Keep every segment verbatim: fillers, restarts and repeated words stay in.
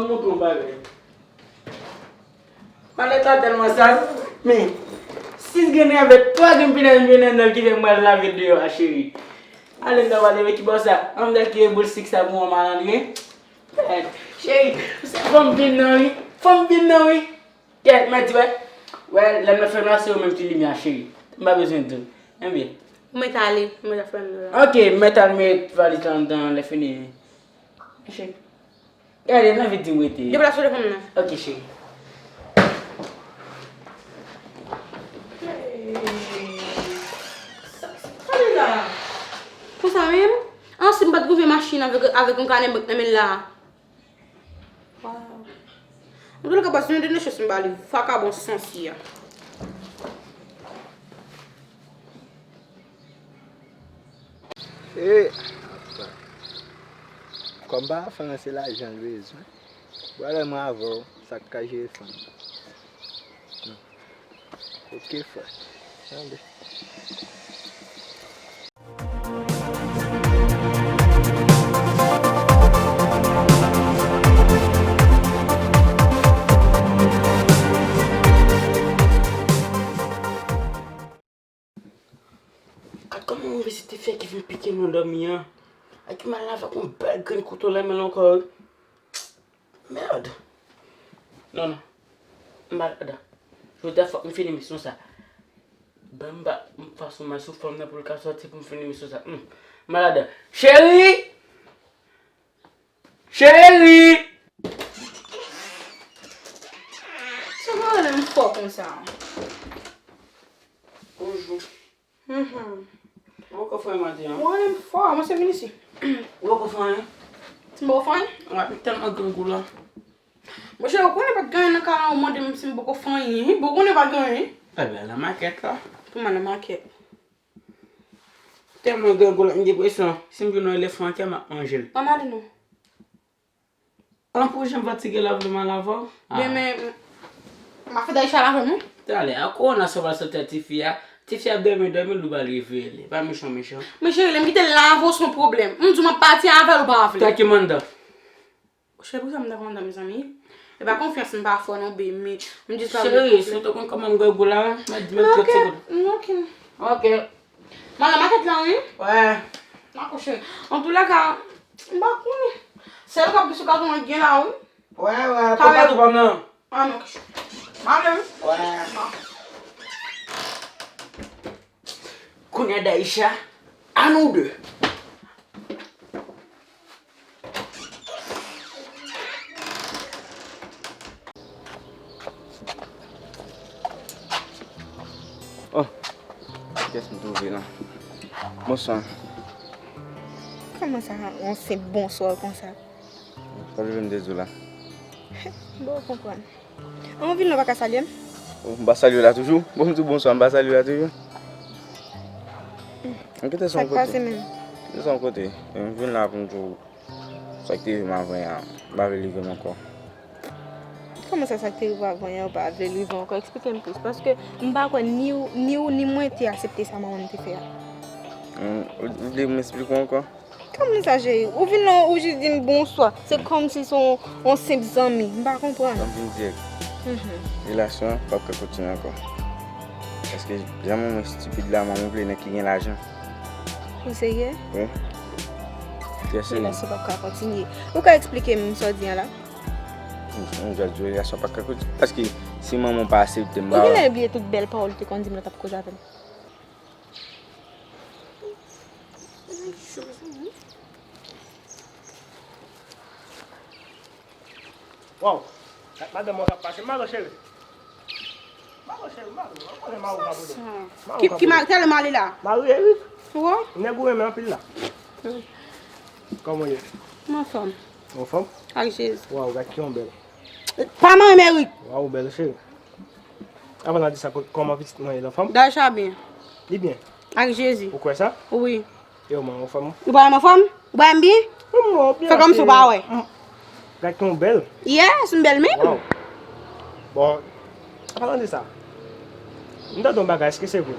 Mwen montre w bagay. Malèt la tèlman sal, men sis grenn ravèt, twa grenn pinèz m jwenn anndan l ki fè m pral lave l deyò a, cheri. Ale m ta pale, men ki bò sa? An m dèt ki boul sik sa pou mwen malandren. Cheri, ou se fanm vin nan wi. Fanm vin nan wi. Kèt, mwen di wè. Wè, lè m nan fèm la, se ou menm ki limyè a, cheri. M pa bezwen di w. Enben. Ou mèt ale, mwen ta fèm nan la. Ok, m mèt al met valiz la anndan, lè fini. Cheri. Gade, nan vit di m rete. Deplase w devan m nan. Ok, cheri. Hey. Sa, sa li la? Konsa menm? An, si m pa t rive machin avèk, avèk yon kanè bank nan men l la. Waw. Antouka, pase yon de chans m ba li vakabon sansi a. E, apa. Kòm pa fanm, se lajan l bezwen. Pwale mwen avè w, sa k ka jere fanm. Ok, frè. Tande. Gad kòman move se ti fi a ki vin pike m nan dòmi an. Ak ki mal lave ak yon bèl grenn kouto nan men l ankò wi. Mèd. Non, non. M pa ladan. Jodi a fòk m fini misyon sa. Ban m ba m fason m al sou fanm nan pou l ka sòti pou m fini misyon sa. Hmm. M pa ladan. Cheri! Cheri! Sa pa rele m fò konsa. Bonjou. Mhm. Ou poko fè anyen maten an? Mwen menm fò, mwen se vin isi. Ou poko fè anyen? Si m poko fè anyen? Wi, m tèlman grangou la. Monchè, ou konnen pa t gen anyen nan kay la, ou mande m si m poko fè anyen. Bon, ou konnen pa t gen anyen. Ebyen, nan makèt la. Kòman nan makèt? Tèlman grangou la, m gen presyon, si m jwenn yon elefan an kè, m ap manje l. Ann ale non. An pou janm fatige la vle m al avè w? Ah. Demen, m, m ap fè Daïcha la avè m, wi. Talè, a kowona sa pral sot tèt tifi a. Tifi a ap dòmi, dòmi, l ou pral reveye li. Pa mechan, mechan. Men cheri, lè m kite l la avè w, se yon pwoblèm. M di w m ap pati avè l, ou pa vle. Tèt ki manda. Cheri, poukisa m ta konn manda, mezanmi? E pa konfyans m pa fè w non, baby. M jis pa vle. Cheri, si w te konn kòman m grangou la, m ap di m trant segonn. Ok, ok. M al nan makèt la, wi. Wè. Dakò, cheri. Antoulèka, m pa konnen. Sèl kab ki sou katon an gen la, wi. Wè, wè, papa tou pa m nan. Ah, non, ok, cheri. M ale, wi. Wè. Kounye a, Daïcha, a nou de. Oh, kiyès m twouve la? Bonswa. Kòman sa, yon senp bonswa konsa? Sa vle m te di w la. Bon, ou konprann. An, ou vin la, ou pa ka salye m? Oh, m pa salye w la toujou? Bon, m di w bonswa, m pa salye w la toujou? M kite sa yon kote. Sa k pase menm? Kite sa yon kote. M vin la pou m di w sa k te rive m avan yè a. M pa vle li rive m ankò. Kòman sa, sa k te rive w avan yè a, ou pa vle li rive w ankò? Eksplike m plis. Paske m pa kwè ni ou, ni ou, ni mwen te aksepte sa manman m te fè a. Hmm, ou, ou vle m eksplike w ankò? Kòman sa, cheri? Ou vin la, ou jis di m bonswa. Se kòmsi se yon, yon senp zanmi. M pa konprann. An m vin dirèk. Mhm. Relasyon an p ap ka kontinye ankò. Paske jan manman estipid la, manman vle nèg ki gen lajan. Ou serye? Wi. Trè serye. Relasyon p ap ka kontinye. Ou ka eksplike m sa w di an la? M, m jis di w relasyon p ap ka kontinye. Paske si manman w pa aksepte m, ba. Ou genlè bliye tout bèl pawòl ou te konn di m lè w t ap koze avè m. Waw, gad madanm mwen k ap pase. Malo, cheri. Malo, cheri, malo. Mwen konnen mari w ka boule. Ki, ki mari, tèl mari la? Mari Eric. Wi. Nèg ou renmen anpil la. Kòman w ye? M anfòm. Ou anfòm? Ak Jezi. Waw, gad ki yon bèl. Pa mari m, Eric. Waw, ou bèl, cheri. Avan n al di sa, ko-, kòman pitit mwen ye, l anfòm? Daïcha byen. Li byen? Ak Jezi. Ou kwè sa? Wi. E ou menm, ou anfòm? Ou pa wè m anfòm? Ou pa wè m byen? Wi, m wè w byen. Fè kòmsi ou pa wè. Gad ki ou bèl. Yes, m bèl menm. Waw. Bon, an palan de sa, m tande yon bagay, èske se vre?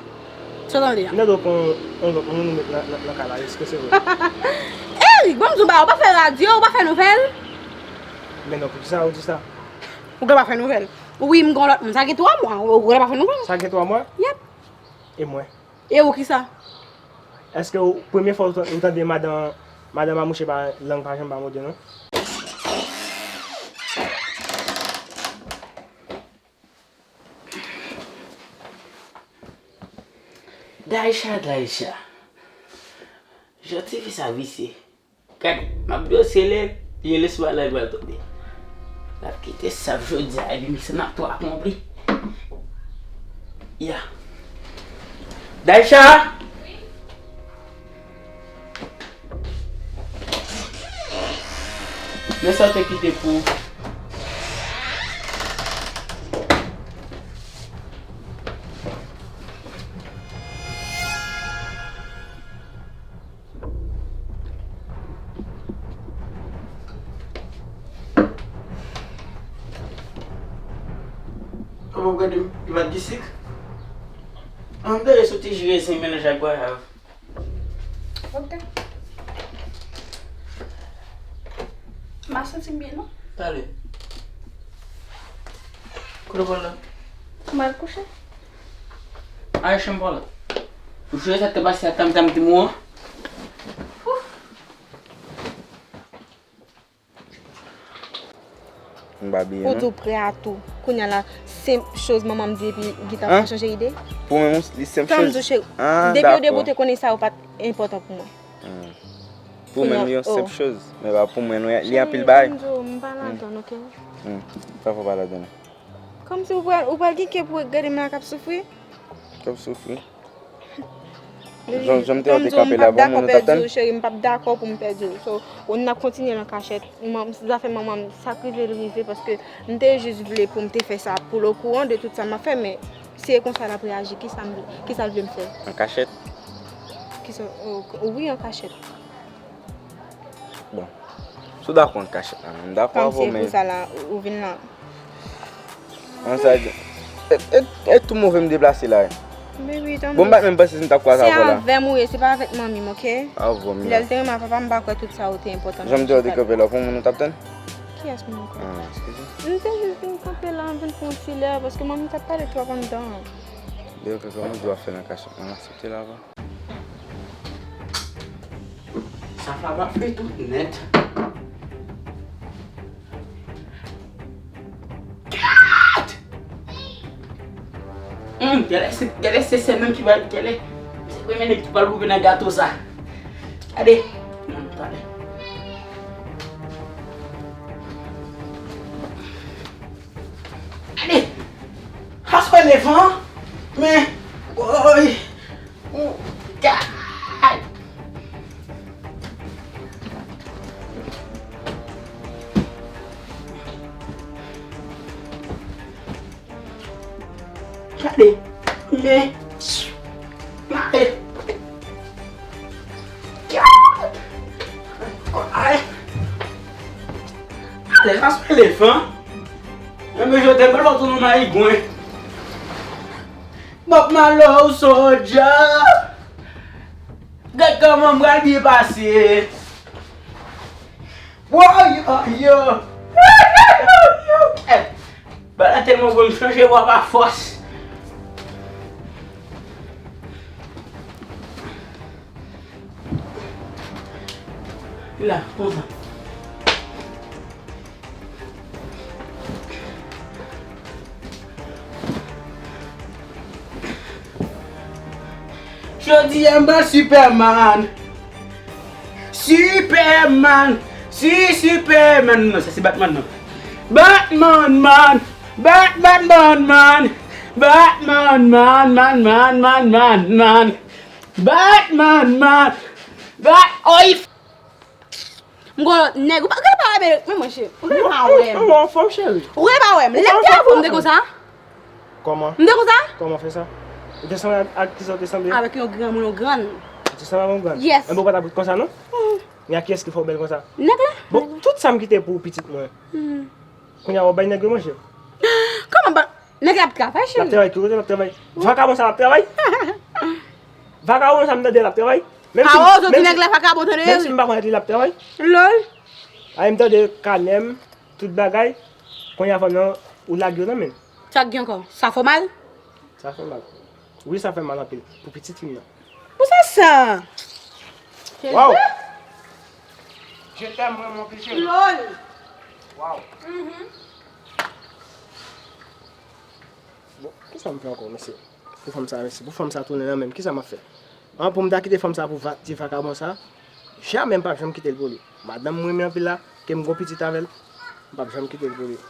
Sa w tande a? M tande w pran yon, yon lòt moun ou met nan, nan, nan kay la, èske se vre? Eric, bon, m di w bagay, ou pa fè radyo, ou pa fè nouvèl. Men non, poukisa ou di sa? Ou gen pa fè nouvèl. Wi, m gen lòt moun. Sa gen twa mwa. Ou gen pa fè nouvèl. Sa gen twa mwa? Yep. E mwen? E ou kisa? Èske ou, premye fwa ou tan- ou tande madan, madan a mouche pa lang pa janm pa mòde non? Daisha, Daisha. Jan tifi sa visye. Gade, m ap di w se lè l rele sou bagay la, l pral tonbe. L ap kite saf jodi a, epi misye nan twa konpli. Ya. Daisha! Men sa w te kite pou. Ou p ap gade m, li pa t gen sik? An, m te soti jire sen melanj ak gwayav. Ok. M pa santi m byen, non. Pale. Kote w pral la? M al kouche. Al chanm pa w la. Ou sonje sa k te pase ak Tam Tam Timoun an? M pa bliye non. Ou di w prè a tou. Kounye a la, senp choz manman m di epi gentan chanje ide. Pou mwen, li senp choz. Tann di w cheri, depi yo deboute konnen sa yo pa t enpòtan pou mwen. Pou mwen, li yon senp choz. Men pa pou mwen, non, li anpil bagay. M di w, m pa ladann, ok? Hmm. Sa fò pa ladann. Kòmsi ou pral, ou pral gen kè pou w gade m la k ap soufri? K ap soufri? Jan, jan m te wè w te kanpe la, bon, moun ou t ap tann? Cheri, m p ap dakò pou m pèdi w. So, ou n ap kontinye nan kachèt. Zafè manman m, sa k rive l rive, paske m te jis vle pou m te fè sa pou l okouran de tout sa m ap fè, men si e konsa l ap reyaji, kisa m, kisa l vle m fè? An kachèt? Kisa, wi, an kachèt. Bon. Si w dakò an kachèt la, men m dakò avè w, men. Kòmsi e pou sa la, ou vin la. An sa di. E, e, e tou move m deplase la. Baby, tann. Bon, m pa t menm panse si m t ap kwaze avè w la. Se avè m ou ye, se pa avèk manmi m, ok? Avè m la. Lè l te renmen papa m, m pa kwè tout sa yo te enpòtan. Jan m te wè w te kanpe la, pou moun ou t ap tann? Kiyès moun ou kwè? Ah, eskize. M te jis vin kanpe la, m vin pran yon ti lè, paske manmi t ap pale twòp anndan. Dayè, kaka, mwen di w ap fè nan kachèt, mwen aksepte l avan. Sa fè m ap fè tout nèt. Gad! Hum, gade se, gade se sè menm ki pral, gade. Se premye nèg ki pral koupe nan gato sa. Gade. Non, talè. Gade! Aswè levan, men, woy, ou, gad! Gade, men, gade. Ay. Ale, aswè levan. Mwen bezwen te mwen lòt nou mayigwen. Bob Marley ou soldier. Gad kòman m pral byen pase. Woy, woy, yo. Bagay la tèlman bon, m chanje vwa pa fòs. La, konsa. Jodi a m pral Superman. Superman. Si Superman. Non, sa se Batman, non. Batman, man. Bat, Batman, man. Batman, man, man, man, man, man, man. Batman, man. Bat, oy. M gon lòt nèg, ou pa, gade pa wè m, men mwen cheri. Ou gade pa wè m. Ou wè fanm cheri. Ou gade pa wè m. Lè m te avè w, m te konsa? Kòman? M te konsa? Kòman fè sa? Ou te sanble ak, ak kisa ou te sanble? Avèk yon granmoun, yon grann. Ou te sanble ak yon grann? Yes. Enben ou pa ta bout konsa non? Men a kiyès ki fè w bèl konsa? Nèg la. Bon, tout sa m kite pou pitit mwen. Kounye a w ap bay nèg yo manje? Kòman ba, nèg la ap travay, cheri. L ap travay, ki kote l ap travay? Vakabon sa l ap travay? Vakabon sa m tande l ap travay? Menm si, menm si, menm si m pa konn èt li l ap travay? Lòl. A, m tande kanè m, tout bagay, kounye a fanm nan, ou lage yo nan men l. Sa k gen ankò? Sa fè w mal? Sa fè mal. Wi, sa fè mal anpil pou pitit fi m nan. Pou sa sa? Waw! Je t'aime, mwen, mon pitit. Lol! Waw! Bon, kisa m fè ankò, mesye? Pou fanm sa, mesye, pou fanm sa tounen nan men m, kisa m ap fè? An, pou m ta kite fanm sa pou va, ti vakabon sa, jamè m p ap janm kite l pou li. Madanm m renmen anpil la, ke m gon pitit avè l, m p ap janm kite l pou li.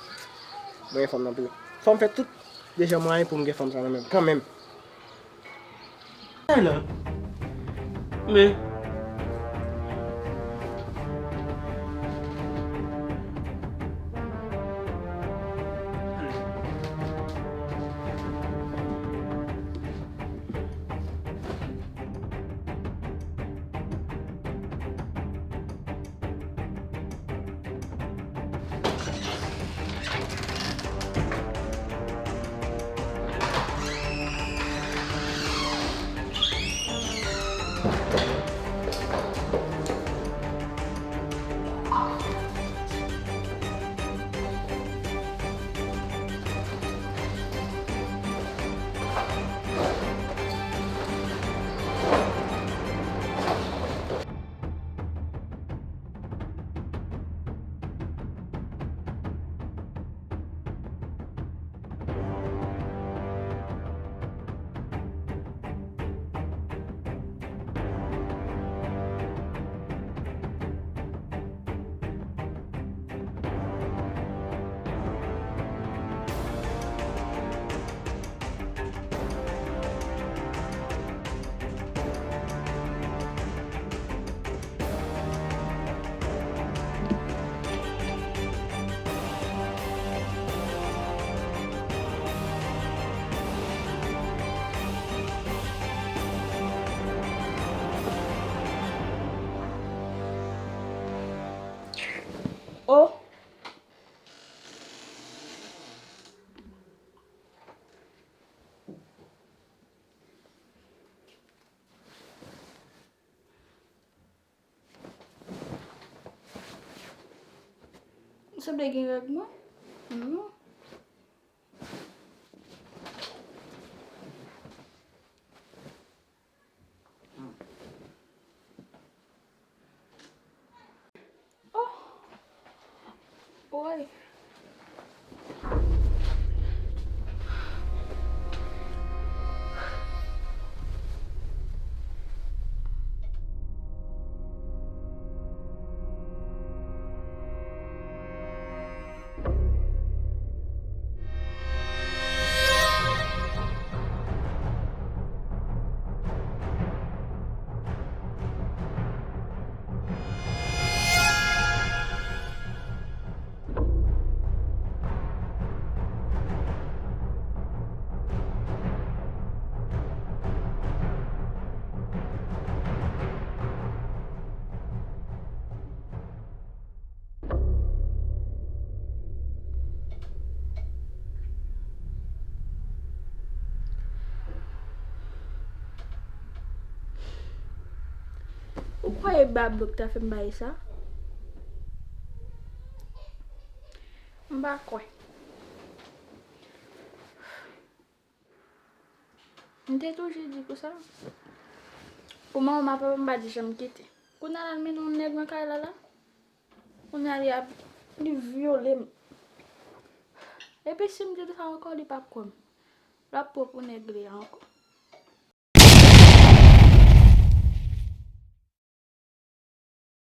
Mwen renmen fanm nan anpil. Fò m fè tout deja mwayen pou m gen fanm sa nan men m, kanmenm. Taylan. Men. Oh! M sanble gen règ mwen? Non. Oh! Woy! Ou kwè e bab yo ki ta fè m bay sa? M pa kwè. M te toujou di konsa. Pou manman m ak papa m pa t janm kite. Kounye a la l mennen yon nèg nan kay la la. Kounye a li ap, li vyole m. Epi si m di l sa ankò, li p ap kwè m. L ap pran pou nèg li a ankò.